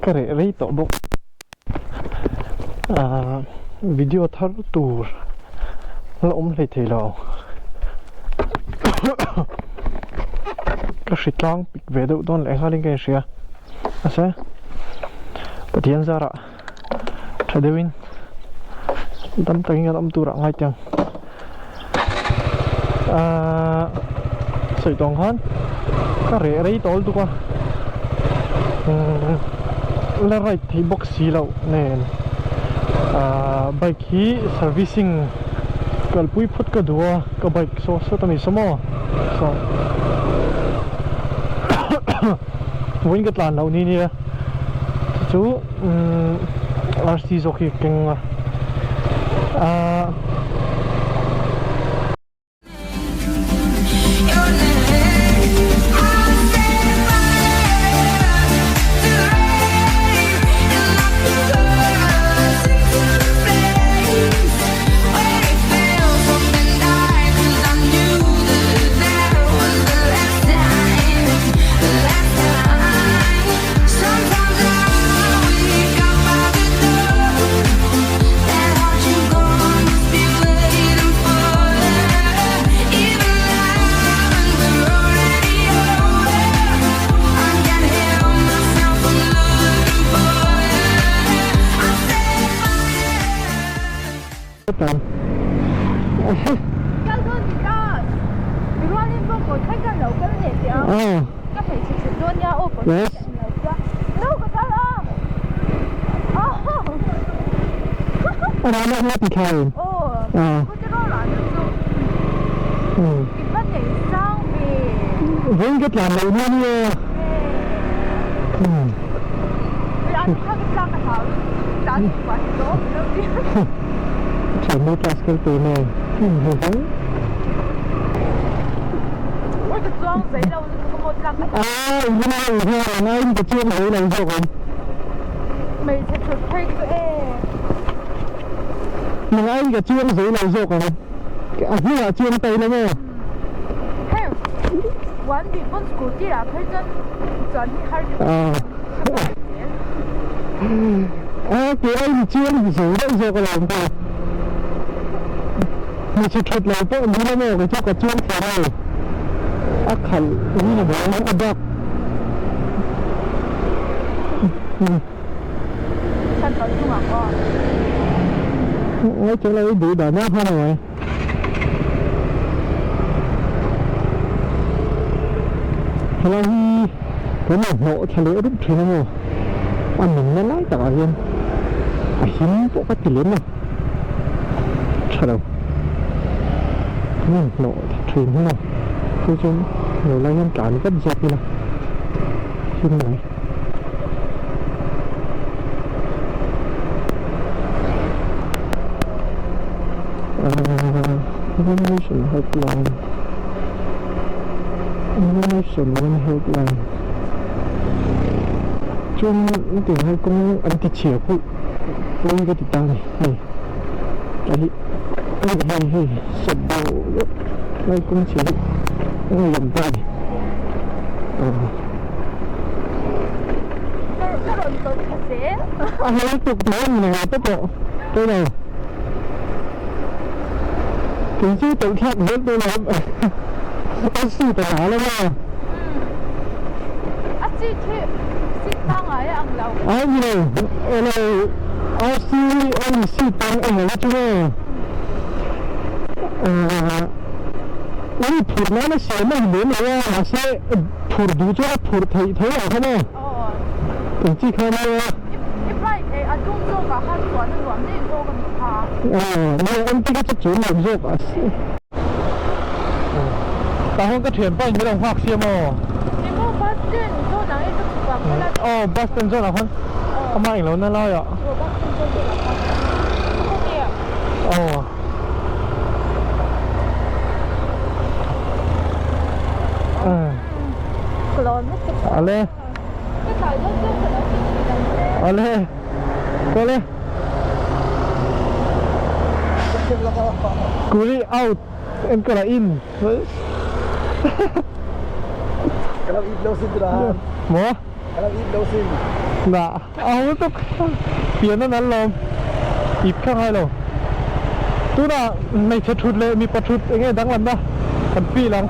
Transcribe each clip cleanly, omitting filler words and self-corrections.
Ka reh rei tawh bawk. Ahh video thar tur la awm hlei thei lo. Ka hri tlang pik ve deuh dawn leh nghalin ka inhria. Mahse Pathian zarah tha deuhin dam takin kan awm turah ngai teh ang. Ahh sawi tawng khan ka reh rei tawl tuk a umm la ride thei bawk si loh nen ahh bike hi servicing kalpui phawt ka duh a ka bike saw sawt a ni saw maw saw vawiin ka tlan loh ni nia chu chu umm RC zawk hi ka keng a ahh. Vawiin ka tlan loh na ania. Thiannu class kal tur nen Nang aiin ka chuang zei lo zawk ang a hnungah chuang ta ila maw A ke aiin chuang zei deuh zawk alawm ka Hmeichhe that lo pawh ni la maw kei chu ka chuang thei lo a khalh rin a bawm a bak Ngai chuang lo i duh dan a hman ang ai. Helai hi kan lo hnawh thla leh rup thin a maw a nunna lai takah hian a him pawh ka ti lem lo tha lo kan in hnawh thla thin hi maw chu chuan lo lai hian tlan vat zawk ila him mai. Information helpline Information one helpline chuan hetiang hian kawng an ti chhia pawh pawi ka ti ta a ni hei hei hei hei sawp bo deuh lai kawng chhia hi a ngaihawm ta a ni A hel tuk mai ang nge te pawh tawh lo. Kei chu tawlh thlak zel tawh lo a seat a la lo a. A seat hi seat pangngai a ang lo. A ni lo elo RC a ni seat pang a ang lo chu maw. Ui phurh nana siam a ni lem lo a mahse phurh duh chuan a phurh theih tho ang kha maw. Eng chi kha nia. I bike ei a dum zawk ah khan chuan a nuam daih zawk a nih kha. Aw nia eng chi kha chu chu nuam zawk a si. Tah hian ka thianpa in min lo nghak sia maw. Ni maw bus stand zawn ah nge ka chhuk ang kha la. Aw bus stand zawn ah khan amah englo na lai ah. Aw bus stand zawn ah khan. Khawnge. Aw. Ale Ale Kawle Kuri out Enkawl ah in Ka lo ip lo sin tura Maw Ka lo ip lo sin. Na a ho lutuk pian a nal lawm ip kha ngai lo tunah hmeichhe thut leh mipa thut eng nge danglamna kan feel ang.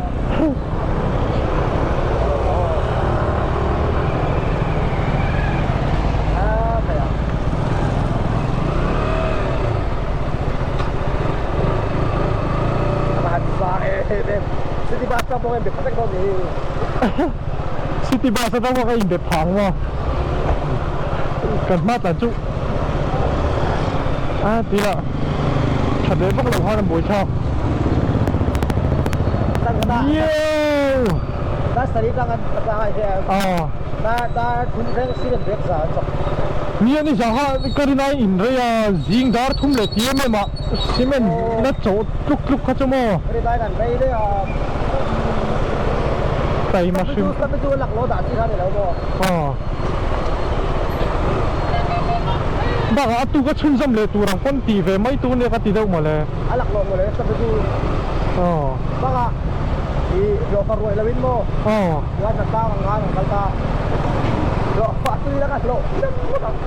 City bus atang pawh ka inbe phang maw kan hma tlan chu a tih lah tha leh vak lo khan a buai thlak Yeoo Nia ni zah kha ka rin aiin in rei a zing dar thum leh ti em em ah cement la chawh tluk tluk kha chu maw Taima hrim Bakah a tuka chhunzawm leh tur ang pawn tih ve mai tur nia ka ti deuh mawle. A laklawh mawle ka be chu. Bakah i hlawhfa ruai lo in maw? Chuan hna tlang ang khan an kal ta. Hlawhfa tui laka hlawh tlem ngawt ang.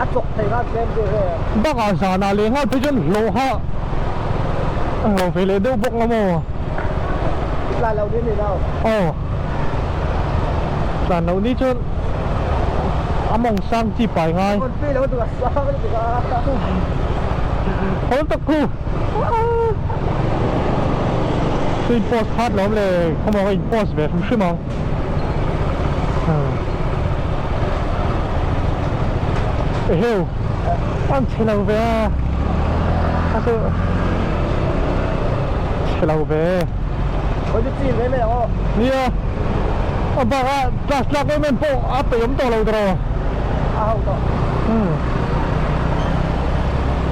A chawk thei khan tlem chu hre. Bakah zanah leh nghal phei chuan hlawha a hlawh ve leh deuh bawk la maw? I tlan loh ni ni lo. Aw. Tlan loh ni chuan a mawng sang chi pai ngai. Hawl tak khu. Chu in post khat lawm le khawmaw ka in post ve hrim hrim ang. Eheu an chhe lo ve a a chu chhe lo ve. Nia a bak a class tlak em em pawh a peih awm tawh lo tawh. A ho tawh.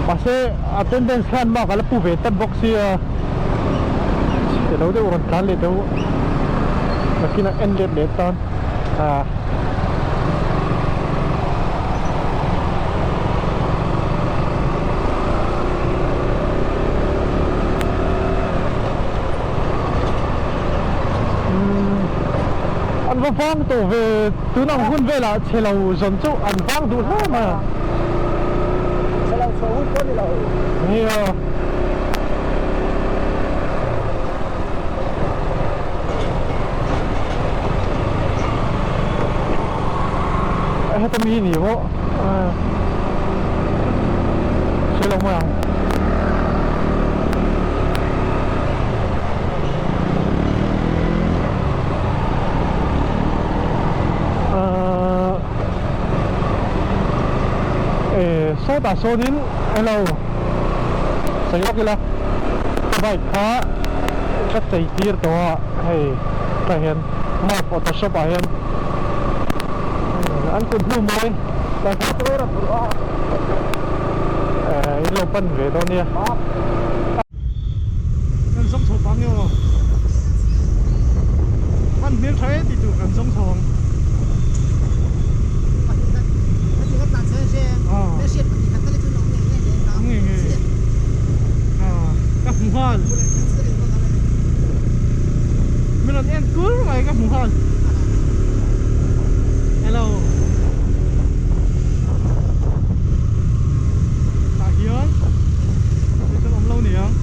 Mahse attendance hian mark a la pu ve tlat bawk sia chhe lo deuh rawn tlan leh deuh nakinah en let leh tan ah. An va vang tawh ve tun ang hun velah chhe lo zawn chu an vang duh hle mai a. Chhe lo chhuah hun pawh a ni lo. Nia. Heta mi ni maw chhe lo mai ang. Sawtah sawnin hello sawi lawk ila ka bike kha ka chei tir tawh a hei tah hian mark auto shop ah hian an kut hnu mawi in lo pan ve dawn nia. Kan zawng chho pang nge aw hman hmel tha e tih tur kan zawng chho ang. Nge nge ka hmu nghal min rawn en kur mai ka hmu nghal hello tah hian hei chuan awm lo niang.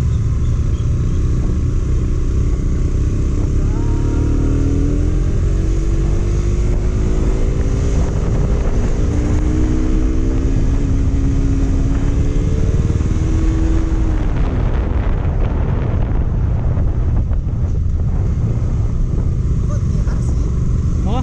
Maw?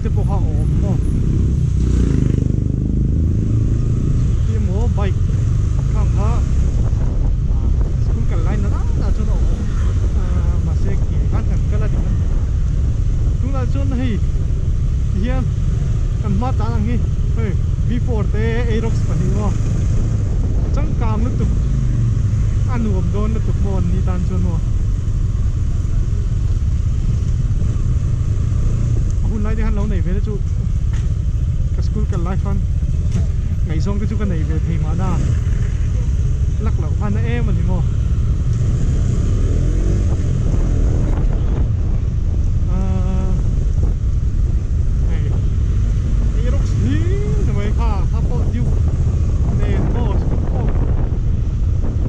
te pawh kha a awm maw scooty emaw bike khang kha school kal lai na na chuan a awm mahse ke khan kan kal a ni a tunah chuan hei tihian kan hma tlan ang hi hei v four te aerox pahnih maw changkang lutuk a nuam dawn lutuk maw an ni tan chuan maw. A hun lai te khan lo nei ve te chu ka school kal lai khan ngaihzawng te chu ka nei ve thei mahna lak loh khan a em a ni maw. Ahh hei ei rawk hlim ni mai kha kha pawh duke nen maw school pawh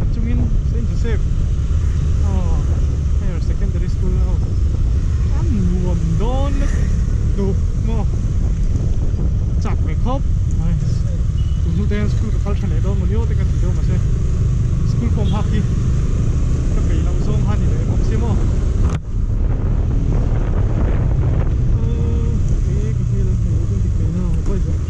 a chungin Saint Joseph aw higher secondary school ho a nuam dawn lutuk maw chak ve khawp mai tun hnu te hian school ka kal tha leh dawn maw ni aw te ka ti deuh mahse school form hak hi ka peih loh zawng kha a ni leh bawk sia maw aw ka hmel an hmuh loh chuan dik mai na vawi zawh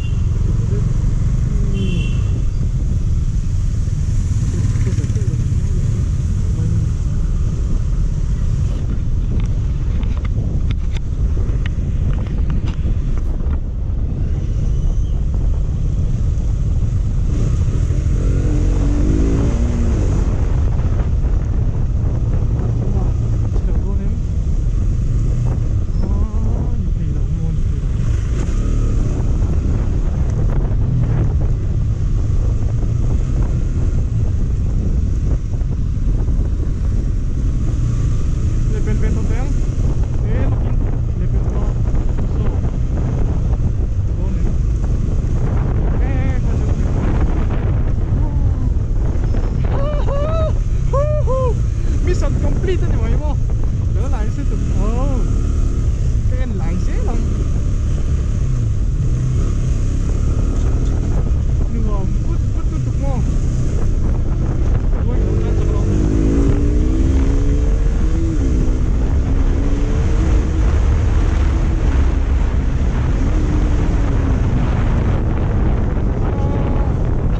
Lepel ve tawh teh ang he lawkin lepel tawh saw dawn em he kha chu mission complete a ni mai maw lo lai se tum oh ka en lai zel ang nuam put put lutuk maw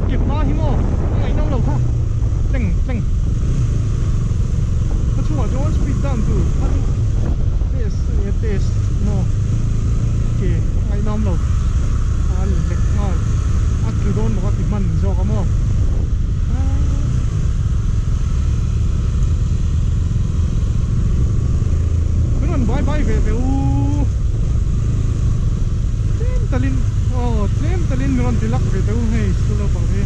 A kep hma hi maw a ngaihnawm lo kha tleng tleng a chhungah chuan speed down tur a chu test a nia test maw ke a ngaihnawm lo a lek nghal a tlu dawn bawk a ti hman zawk a maw min rawn bye bye ve ve u tlem talin aw tlem talin min rawn ti lak ve te u hei school naupang hi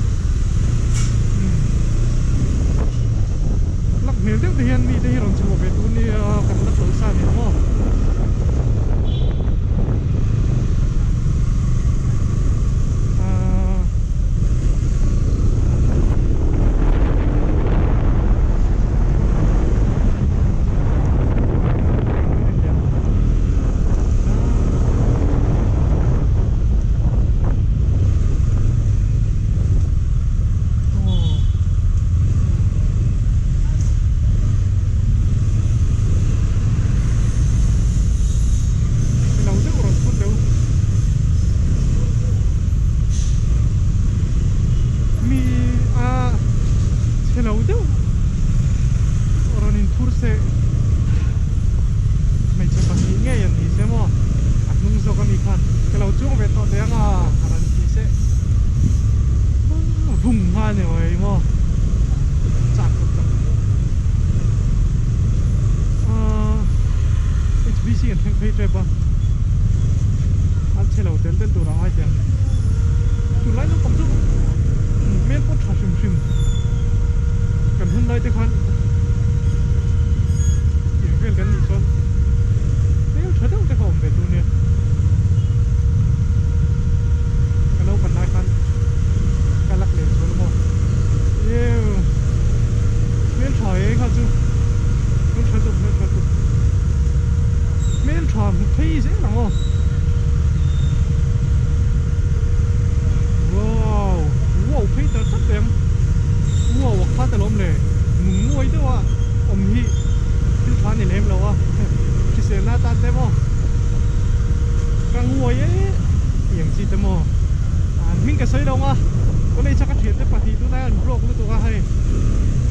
lak hmel deuh te hian mite hi rawn chhuah ve tur nia kan la chawlh sa nen maw. Lo deuh rawn phur deuh mi a chhe lo deuh rawn in phur se hmeichhe pahnih ngei an ni se maw a hnung zawk ami khan ka lo chuang ve tawh teh ang a rawn ti se vung nghal ni mai maw chak tak tak ahh H_B_C an thleng phei tep a an chhe lo tel tel tur a ngai teh ang tunlai naupang chu hmel pawh tha hrim hrim kan hun lai te khan tiang vel kan nih chuan hmel tha deuh te kha awm ve tur nia ka naupan lai khan ka lak leh chuan maw eww hmel tha e kha chu hmel tha tuk hmel tha tuk hmel tha hmu phei zel ang aw. Wow wow phei tar tlat em wow a khat alawm le nung mawi tiang chi te maw an hming ka sawi lo ang a college a ka thian te pahnih tunah hian an broke lutuk a hei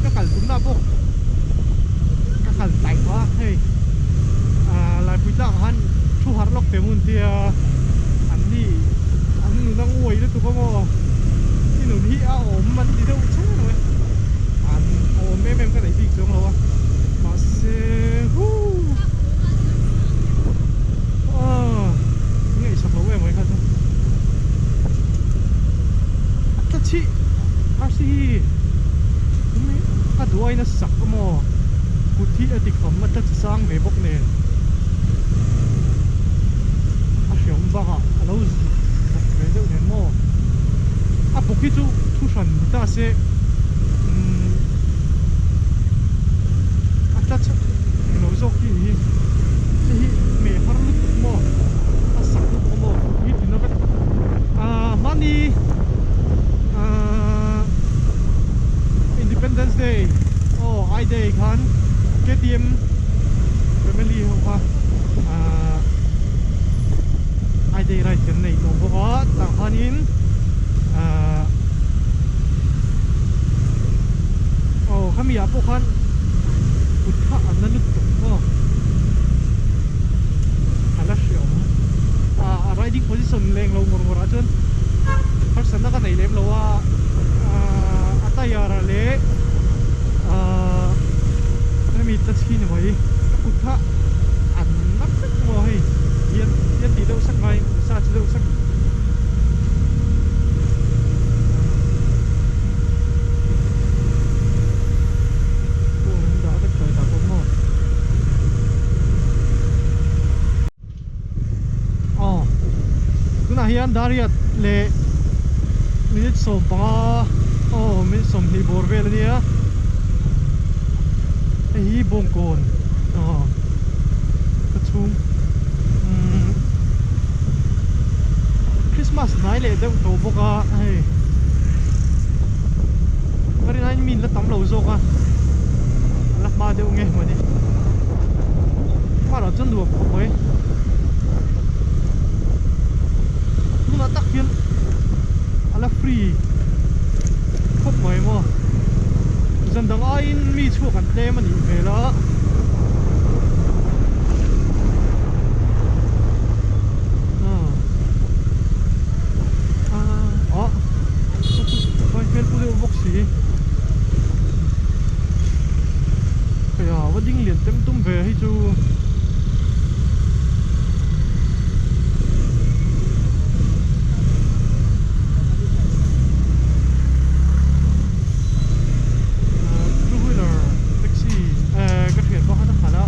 ka kal tumna pawh ka kal taih tawh a hei ah laipui tlak ah khan thu harh lawk teh mun tia an ni an nun a nguai lutuk a maw i nun hi a awm an ti deuh cheng lo e an awm em em ka neih bik chuang lo a mahse huu aw ngaihsak lo em mai kha chu a tla chih arsi hi a duain a sak a maw kut hi a ti kham a tla chi sang ve bawk nen a hreawm bakah a lo bawk ve deuh nen maw a buk hi chu thu hran ni ta se umm a tla chhak lo zawk hi ni hi hei hi hmeh har lutuk maw a sak lutuk maw kut hi ti na vek ah mahni ah Independence Day aw I Day khan K_T_M family ho kha ah I Day ride kan nei tawh bawk a tah khanin ah aw khami ah pawh khan kut kha an la lutuk maw a la hreawm ah a riding position leng lo ngawr ngawr ah chuan harsatna ka nei lem lo a ah a tyre ah leh ah hemi tla chhin mai ka kut kha an la vek maw hei hian hian tih deuh sak ngai massage deuh sak. Aw tunah hian Dariat leh minute 15 aw minute 20 bawr vel ania hei hi Bawngkawn aw ka chhung umm Christmas hnai leh deuh tawh bawk a hei ka rin aiin mi in la tam lo zawk a a la hma deuh nge mawni hmanah chuan nuam khawp mai tunah tak hian a la free khawp mai maw zan dang aiin mi chhuak an tlem a nih hmel a. Va ding lian tem tum ve hi chu two wheeler taxi ka thian pawh khan a khalh a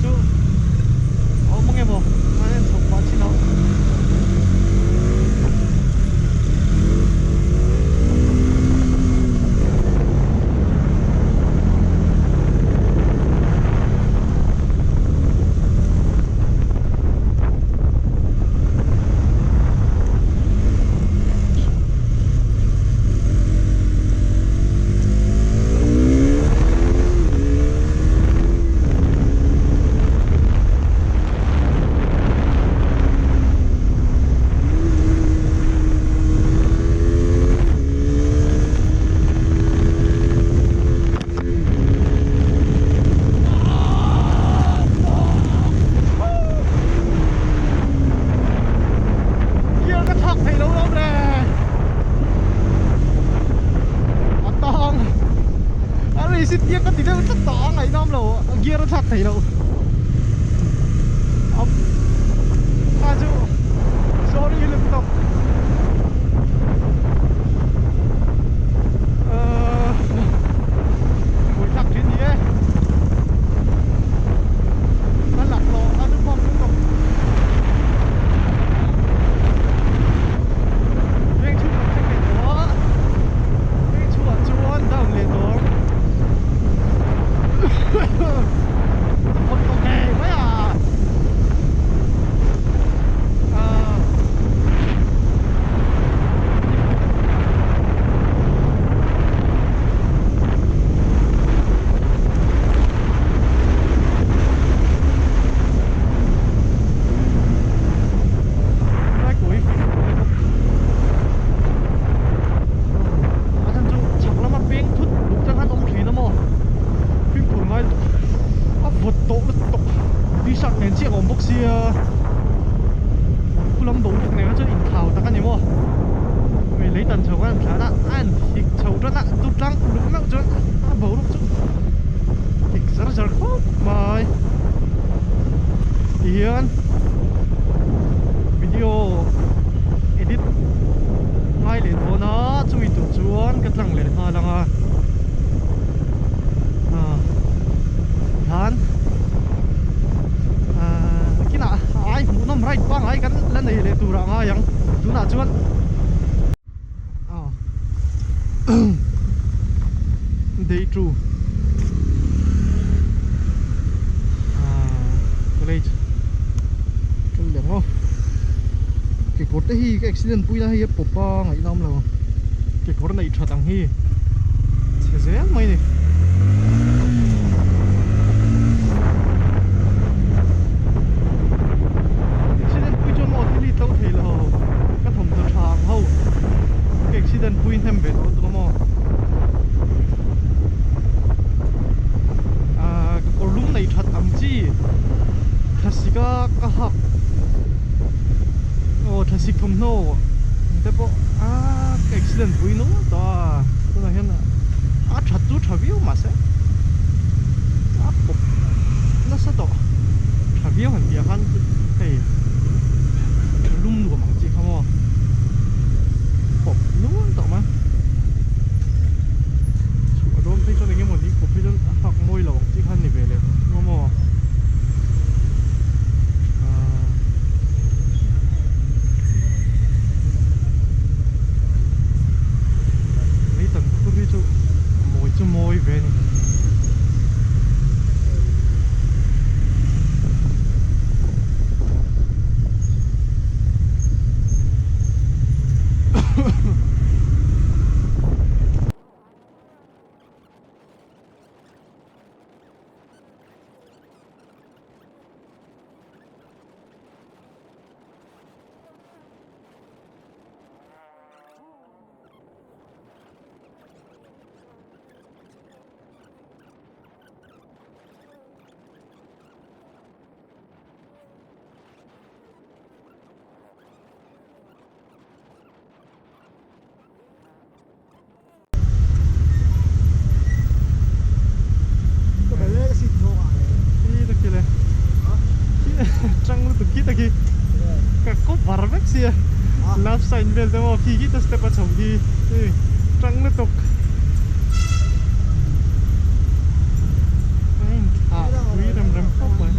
chu a awm ang emaw a en chho pah chin a. Gear ka thlak thei lo lo hle a tang a race hi tiang ka ti deuh tlat tawh a ngaihnawm lo gear a thlak thei lo a chu sorry lutuk buai thlak thin ni e a laklawh a nu bawk lutuk veng chhung lam thleng leh tawh a veng chhungah chuan down leh tawh a phawt tawh. tan a Durtlang luh meuh chuan a boruak chu kik zar zar khawp mai tihian video edit ngai leh dawn a chumi tur chuan ka tlang leh nghal ang a ah tihian ah kinah ai hmuhnawm ride pangngai kan la nei leh turah a ngai ang tunah chuan. Day 2 College kal leh ang aw kekawr te hi ka accident pui na hei a pawp a ngaihna awm lo kekawr neih that ang hi chhe zel mai ni. Accident pui chuan maw thil hi tlo thei lo ka thawmhnaw tha ang ho ka accident pui hnem ve tawh lutuk a maw ahh ka kawr lung nei that ang chi thlasik a ka hak aw thlasik thawmhnaw ang te pawh ahh ka accident pui nual tawh a tunah hian a that chu tha viau mahse a pawp nasa tawh tha viau han tih ah khan hei lum nuam ang chi kha maw pawp nual tawh mai chhuah dawn phei chuan eng emaw ni khawp phei chuan a hak mawi lo ang chi kha ni ve leh tawh maw ahh. Leitan khur hi chu a mawi chu mawi ve a ni. Chang lutuk khi tak hi ka cover vek sia love sign vel te maw khi khi ta step a chho khi chang lutuk a in thlah pui rem rem khawp mai.